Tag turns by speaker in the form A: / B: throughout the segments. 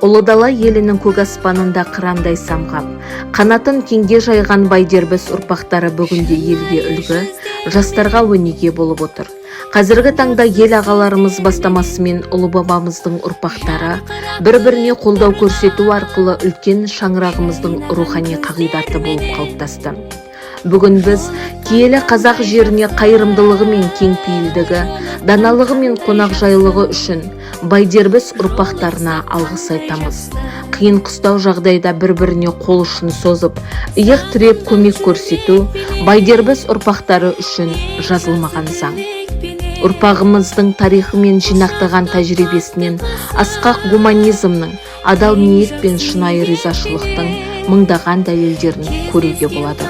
A: Ұлы дала елінің көк аспанында қырандай самғап, қанатын кеңге жайған Байдербіс ұрпақтары бүгінде елге үлгі, жастарға өнеге болып отыр. Қазіргі таңда ел ағаларымыз бастамасымен ұлы бабамыздың ұрпақтары бір-біріне қолдау көрсету арқылы үлкен шаңырағымыздың рухани қағидаты болып қалыптасты. Бүгін біз киелі қазақ жеріне қайырымдылығы мен кеңпейілдігі, даналығы мен қонақжайлығы үшін Байдербіс ұрпақтарына алғыс айтамыз. Қиын қыстау жағдайда бір-біріне қол ұшын созып, иық тіреп көмек көрсету Байдербіс ұрпақтары үшін жазылмаған заң. Ұрпағымыздың тарихы мен жинақтаған тәжірибесінен асқақ гуманизмнің, адал ниет пен шынайы ризашылықтың мыңдаған дәлелдерін көруге болады.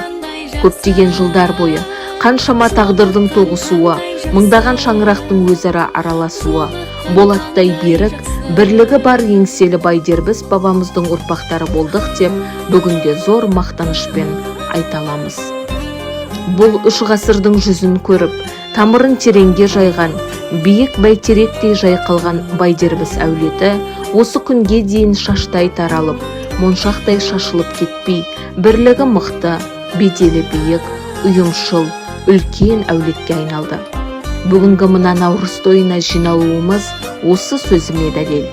A: Көптеген жылдар бойы қаншама тағдырдың тоғысуы, мыңдаған шаңырақтың өзара араласуы, болаттай берік, бірлігі бар еңселі Байдербіс бабамыздың ұрпақтары болдық деп бүгінде зор мақтанышпен айта аламыз. Бұл үш ғасырдың жүзін көріп, тамырын тереңге жайған, биік бәйтеректей жайқалған Байдербіс әулеті осы күнге дейін шаштай таралып, моншақтай шашылып кетпей, бірлігі мықты, беделі биік, ұйымшыл, үлкен әулетке айналды. Бүгінгі мына наурыз тойына жиналуымыз осы сөзіме дәлел.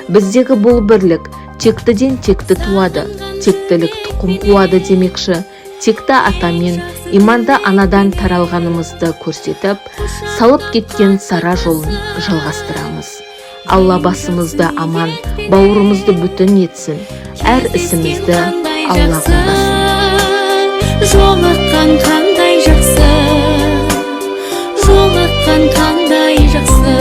A: Біздегі бұл бірлік тектіден текті туады, тектілік тұқым қуады демекші, текті атамен, иманды анадан таралғанымызды көрсетіп, салып кеткен сара жолын жалғастырамыз. Алла басымызды аман, бауырымызды бүтін етсін, әр ісімізді Алла қолдасын.
B: Жолыққан қандай жақсы, жолыққан қандай жақсы.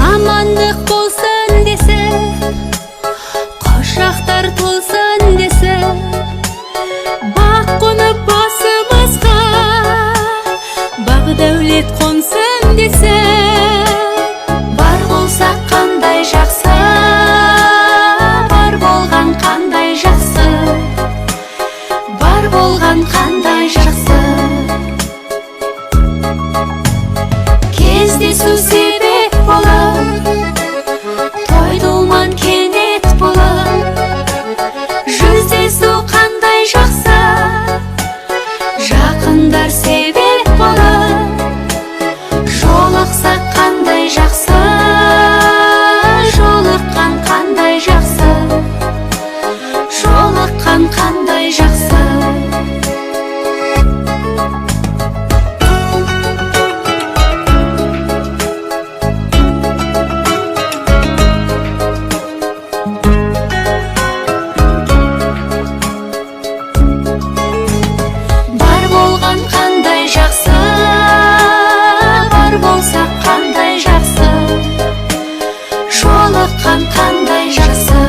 B: Амандық болсын десе, құшақтар толсын десе, бақ қонып басымызға, бақ дәулет қонсын десе, бар болсақ қандай жақсы, бар болған қандай жақсы, бар болған қандай жақсы. Кездесу себеп болып, той думан кенет болып, жүздесу қандай жақсы, жақындар себеп болып, жолықсақ қандай жақсы, жолыққан қандай жақсы, жолыққан қандай жақсы. Бар болған қандай жақсы, бар болсақ қандай жақсы, жолыққан қандай жақсы.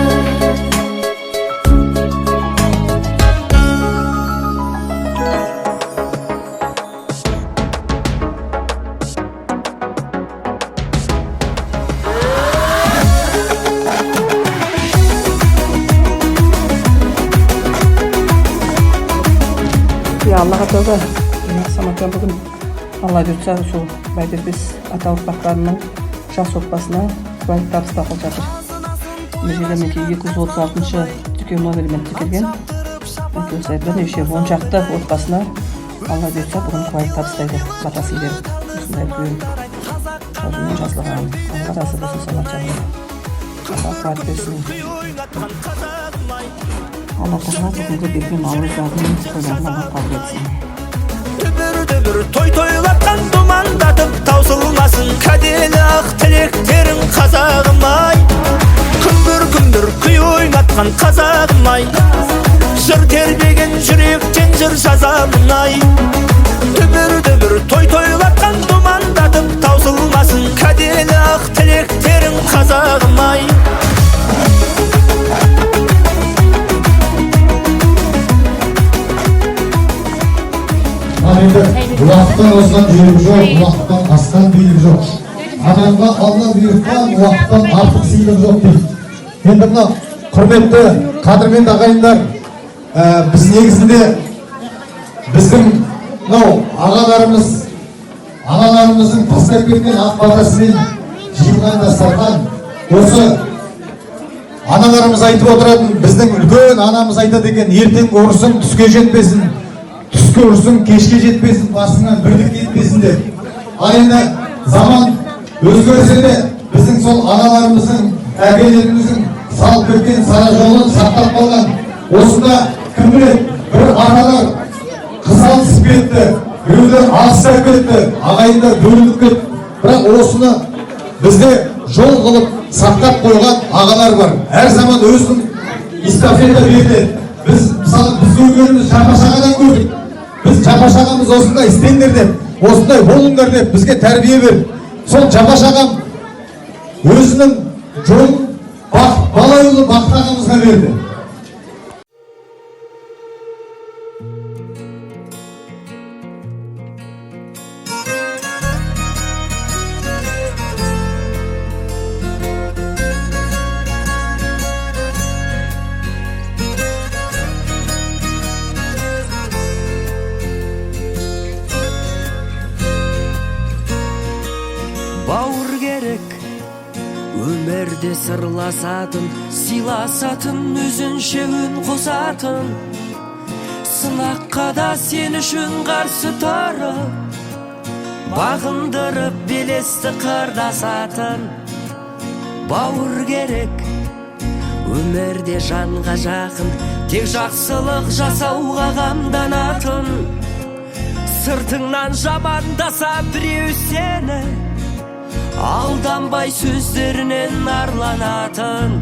C: Я Аллаға тәуба. Мына Саматжан бүгін Алла бұйыртса сол Байдербіс ата ұрпақтарының жас отбасына куәлік табыстағалы жатыр. Мына жерде мінекей 236 тіркеу номерімен тіркелген. Мінекей осылай бірнеше он шақты отбасына Алла бұйыртса бүгін куәлік табыстайды, батасын беріп. Осындай үлкен жазумен жазылған. Алла разы болсын Саматжанға. Алла қуат берсін. Алла тағала бүгінгі берген наурыздардың тойларын Алла қабыл етсін.
D: Дүбір дүбір той тойлатқан думандатып таусылмасын кәделі ақ тілектерің қазағым ай. Күмбір күмбір күй ойнатқан қазағым ай, жыр тербеген жүректен жыр жазамын ай. Дүбір дүбір той тойлатқан думандатып таусылмасын кәделі ақ тілектерің қазағым.
E: Енді уақыттан озған жүйрік жоқ, уақыттан асқан билік жоқ. Адамға Алла бұйыртқан уақыттан артық сыйлық жоқ дейді. Енді мына құрметті, қадірменді ағайындар, біз негізінде біздің мынау ағаларымыз, аналарымыздың тастап кеткен ақ батасымен жиылған дастархан. Осы аналарымыз айтып отыратын, біздің үлкен анамыз айтады екен: ертеңгі ұрысың түске жетпесін, түскі ұрысың кешке жетпесін, басыңнан бірлік кетпесін деп. Ал енді заман өзгерсе де, біздің сол аналарымыздың, әкелеріміздің салып кеткен сара жолын сақтап қалған. Осында кім біледі, бір аталар қыз алысып кетті, біреулер алыстап кетті, ағайындар бөлініп кетті, бірақ осыны бізде жол қылып сақтап қойған ағалар бар. Әр заман өзінің эстафета беріледі. Біз, мысалы, біз көргеніміз Жапаш ағадан көрдік. Біз Жапаш ағамыз осындай істеңдер деп, осындай болыңдар деп бізге тәрбие берді. Сол Жапаш ағам өзінің жолын Балайұлы Бақыт ағамызға берді.
F: Бауыр керек өмірде сырласатын, сыйласатын, өзінше үн қосатын, сынаққа да сен үшін қарсы тұрып, бағындырып белесті қырдасатын. Бауыр керек өмірде жанға жақын, тек жақсылық жасауға қамданатын. Сыртыңнан жамандаса біреу сені, алданбай сөздерінен арланатын.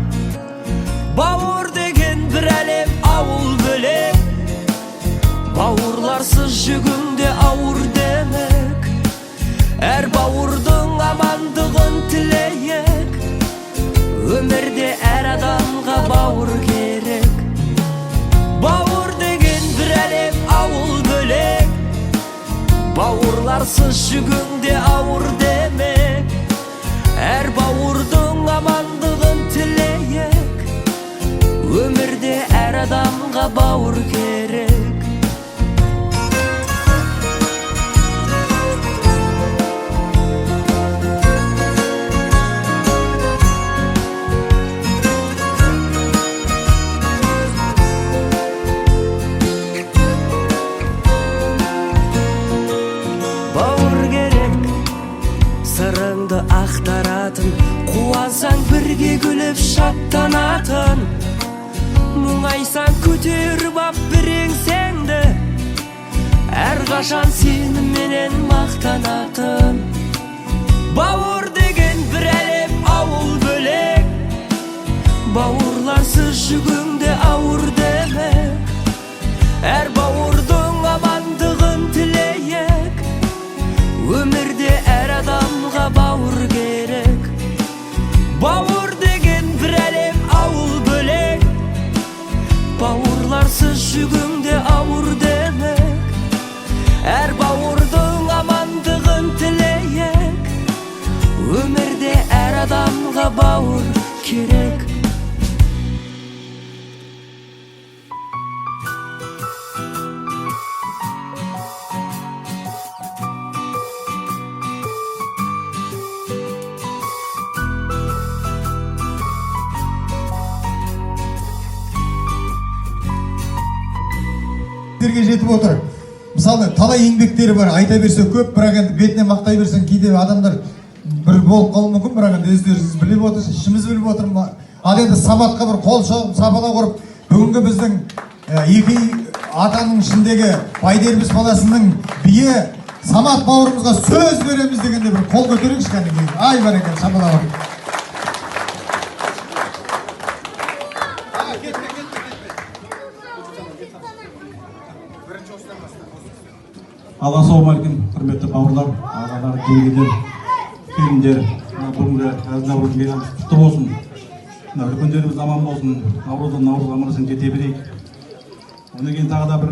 F: Бауыр деген бір әлем, ауыл бөлек. Бауырларсыз жүгің де ауыр демек. Әр бауырдың амандығын тілейік. Өмірде әр адамға бауыр керек. Бауыр деген бір әлем, ауыл бөлек. Бауырларсыз жүгің де ауыр демек. Әр бауырдың амандығын тілейік. Өмірде әр адамға бауыр керек. Бауыр керек сырыңды ақтаратын, қуансаң, бірге күліп шаттанатын, мұңайсаң, көтеріп ап бір еңсеңді, әрқашан сеніменен мақтанатын. Бауыр деген бір әлем, ауыл бөлек. Бауырларсыз жүгің де ауыр демек. Әр бауырдың амандығын тілейік. Өмірде әр адамға бауыр керек. Бауыр деген бір әлем, ауыл бөлек. Бауырларсыз жүгің де ауыр демек. Әр бауырдың амандығын тілейік. Өмірде әр адамға бауыр керек.
E: Жетістіктерге жетіп отыр. Мысалы, талай еңбектері бар, айта берсе көп, бірақ енді бетіне мақтай берсең, кейде адамдар бір болып қалуы мүмкін, бірақ енді өздеріңіз біліп отырсыз, ішіміз біліп отыр. Ал енді Саматқа бір қол соғып, сапалақ ұрып, бүгінгі біздің екі атаның ішіндегі Байдербіс баласының биі Самат бауырымызға сөз береміз дегенде бір қол көтерейікші кәнекей. Ай, бәрекелді, шапалақ ұрып.
G: Ассалаумағалейкум, құрметті бауырлар, ағалар, жеңгелер, келіндер. Мына бүгінгі әз наурыз мейрамымыз құтты болсын. Мына үлкендеріміз аман болсын, наурыздан наурызға аман есен жете берейік. Одан кейін тағы да бір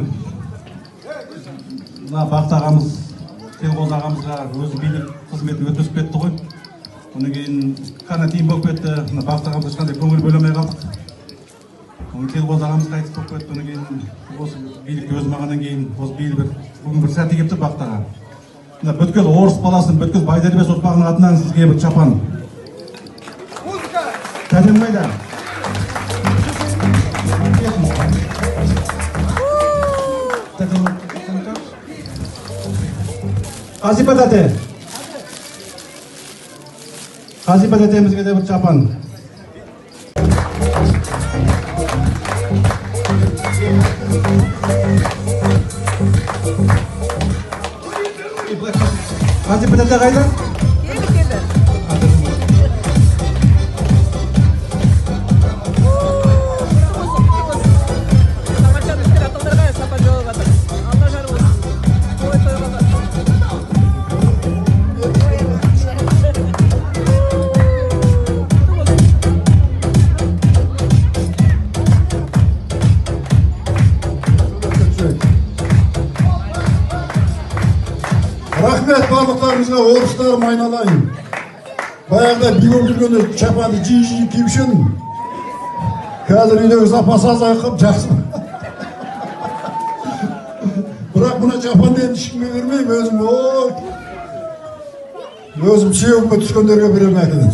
G: Мына Бақыт ағамыз, Телғоз ағамызға өзі билік қызметін өткізіп кетті ғой. Одан кейін карантин болып кетті. Мына Бақыт ағамызға ешқандай көңіл бөле алмай қалдық. Одан Телғоз ағамыз қайтыс болып кетті. Одан кейін осы билікті өзім алғаннан кейін осы биыл бір бүгін бір сәті келіп тұр Бақыт аға. Мына бүткіл орыс баласын, бүткіл Байдербес ұрпағының атынан сізге бір чапан. Тәтем қайда? Қазипа тәте. Қазипа тәтемізге де бір чапан. Қазипа тәте қайда?
C: Келді, келді. Саматжан үлкен аталарға сапар жолап жатыр. Алла жар болсын. Той тойға бар.
E: Рахмет барлықтарыңызға, орыстарым айналайын. Баяғыда би болып жүргенде чапанды жиі жиі киюші едім. Қазір үйдегі запас азайып жақсы. Бірақ мына чапанды енді ешкімге бермеймін, өзім ой. Өзім сүйегіме түскендерге беремін әкеліп.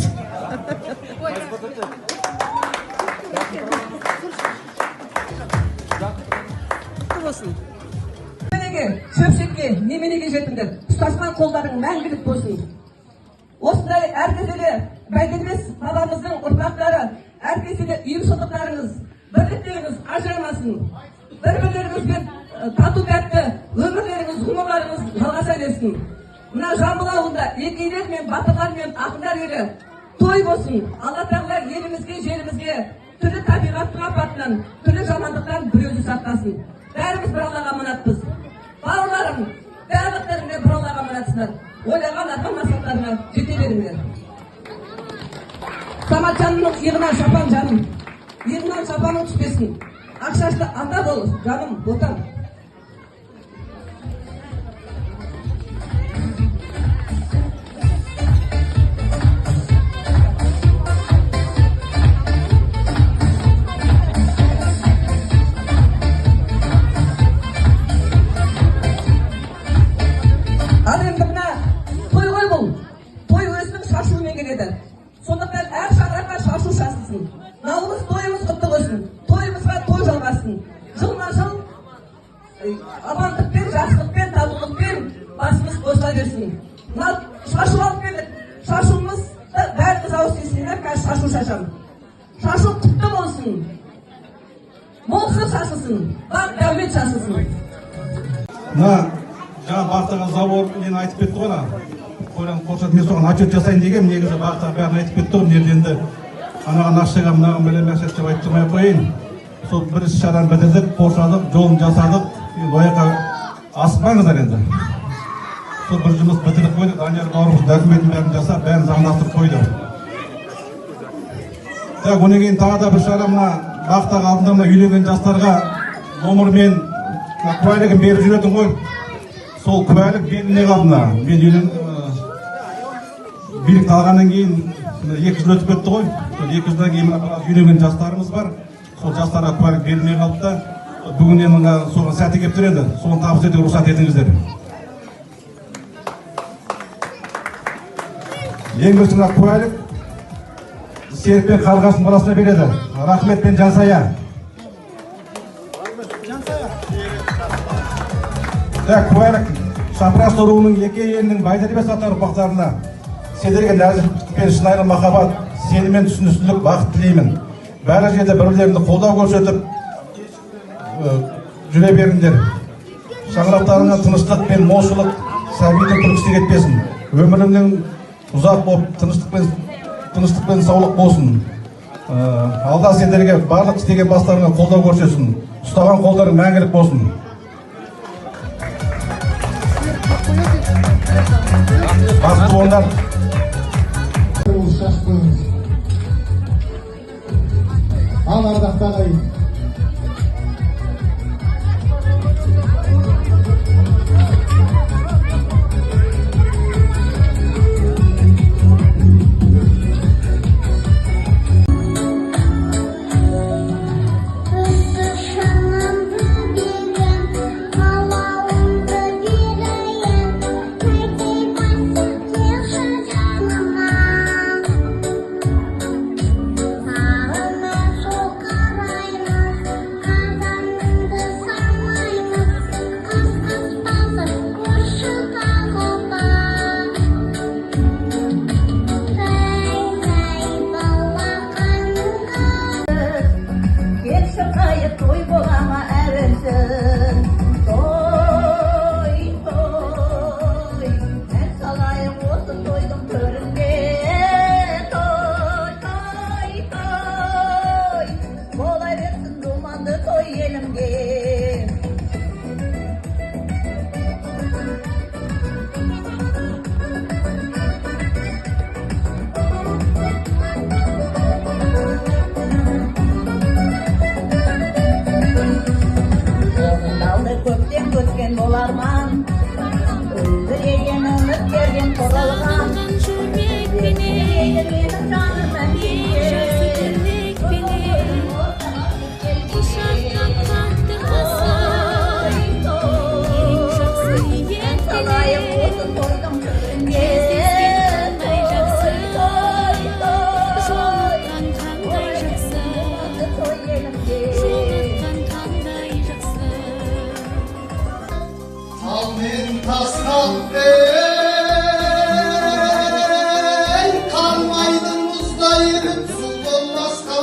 C: Құтты болсын. Неменеге, шөпшекке, неменеге жетіңдер. Ұстасқан қолдарың мәңгілік болсын. Осындай әр кезде де Байдербес бабамыздың ұрпақтары, әр кезде де ұйымшылдықтарыңыз, бірліктеріңіз ажырамасын. Бір-бірлеріңізбен тату тәтті өмірлеріңіз, ғұмырларыңыз жалғаса берсін. Мына Жамбыл ауылында еңгейлер мен батырлар мен ақындар елі той болсын. Алла тағала елімізге, жерімізге түрлі табиғаттың апатынан, түрлі жамандықтан бір өзі сақтасын. Бәріміз бір Аллаға аманатпыз. Бауырларым, барлықтарың да бір Аллаға аманатсыңдар. Ойлаған арман мақсаттарыңа жете беріңдер. Саматжанның иығынан шапан жаным, иығынан шапаның түспесін. Ақ шашты ата бол, жаным, ботам. Ал енді мына той ғой бұл. Той өзінің шашуымен келеді. Сондықтан әр шаңыраққа шашу шашылсын. Наурыз тойымыз құтты болсын. Тойымызға той жалғасын. Жылма жыл амандықпен, жақсылықпен, татулықпен басымыз қосыла берсін. Мына шашу алып келдік. Шашуымызды бәріміз ауыз тисеңдер, қазір шашу шашамын. Шашу құтты болсын. Молшылық шашылсын. Бақ дәулет шашылсын.
G: Мына жаңа Бақыт аға забор нені айтып кетті ғой ана. Қойран қоршады, мен соған отчет жасайын дегенмін, негізі Бақыт аға бәрін айтып кетті ғой. Мына жерде енді анаған ақшаға мынаған білем ақша деп айтып тұрмай ақ қояйын. Сол бір іс шараны бітірдік, қоршадық, жолын жасадық. Енді ол жаққа асықпаңыздар енді. Сол бір жұмыс бітіріп қойдық, Данияр бауырымыз документін бәрін жасап, бәрін заңдастырып қойды. Так, одан кейін тағы да бір шара мына Бақыт аға алдында мына үйленген жастарға номермен мына куәлігін беріп жүретін ғой. Сол куәлік берілмей қалды мына. Мен билікті алғаннан кейін мына 2 жыл өтіп кетті ғой. Сол 2 жылдан кейін мына біраз үйленген жастарымыз бар. Сол жастарға куәлік берілмей қалды да. Бүгін енді мына соған сәті келіп тұр енді. Соны табыс етуге рұқсат етіңіздер. Ең бірінші мына куәлік Серік пен Қарлығаштың баласына береді. Рахмет пен Жансая. Так, куәлік Шапыраш руының екі елінің Байдербес ата ұрпақтарына сендерге нәзіктік пен шынайы махаббат, сенім мен түсіністік бақыт тілеймін. Бәрі жерде бір-бірлеріңді қолдау көрсетіп, жүре беріңдер. Шаңырақтарыңа тыныштық пен молшылық, сәбидің күлкісі кетпесін. Өміріңнің ұзақ болып, тыныштық пен саулық болсын. Алда сендерге барлық істеген бастарыңа қолдау көрсетсін. Ұстаған қолдарың мәңгілік болсын. Бақытты болыңдар.
E: Ал ардақты ағайын.
H: Көздерден оралған.
B: Сағынған жүрекпенен,
H: Менің жаным
B: ең жақсы
H: әнге.
B: тілекпенен, құшақтап қатты қысып, ең жақсы
H: Салайық
B: ниетпенен,
H: осы тойдың төріне.
B: Кездескен қандай жақсы, жолыққан қандай жақсы,
H: Той елімде.
B: жолыққан қандай жақсы.
E: Ал мен тастап ей, қалмайды мұздай еріп су болмасқа.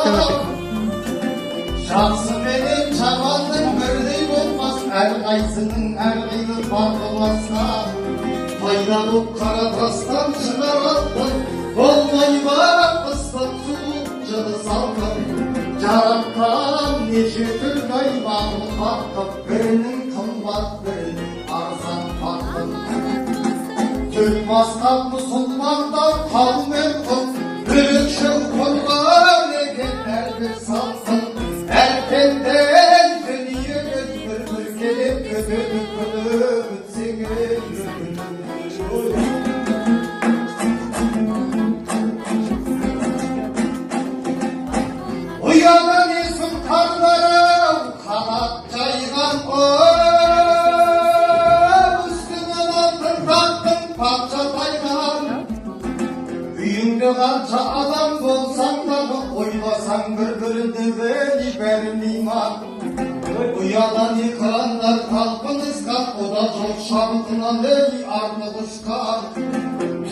E: Жақсы менен жаманның бірдей болмас, әрқайсының әрқилы парқы басқа. Пайда боп қара тастан шығар алтын, болмай ма ыстық суық, жылы салқын. Жаратқан неше түрлі ай мақұлқат қып, бірінің қымбат, бірінің арзан парқын. Төрт мазһаб мұсылмандар қаумен құм, бөлекше құрған екен әрбір салтын. Әр пенден дүниеге бір бір келіп, өтеді күні бітсең ей, өкініп. Ұядан есім қарларым қанат жайған, үстінен алтын тақтың патша тайған. Үйіңде қанша адам болсаң дағы, ойласаң бір біріңді бәли бәрі мейман. Ұядан қырандар талпынысқан, ода жоқ шабытынан ей артық ұшқан.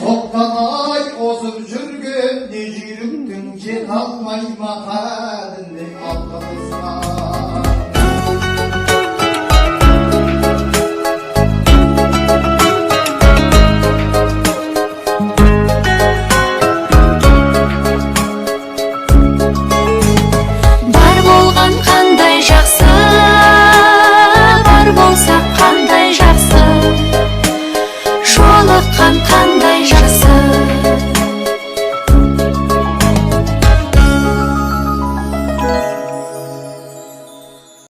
E: Топтан ай озып жүрген не жүйріктің жете алмай мақаліне.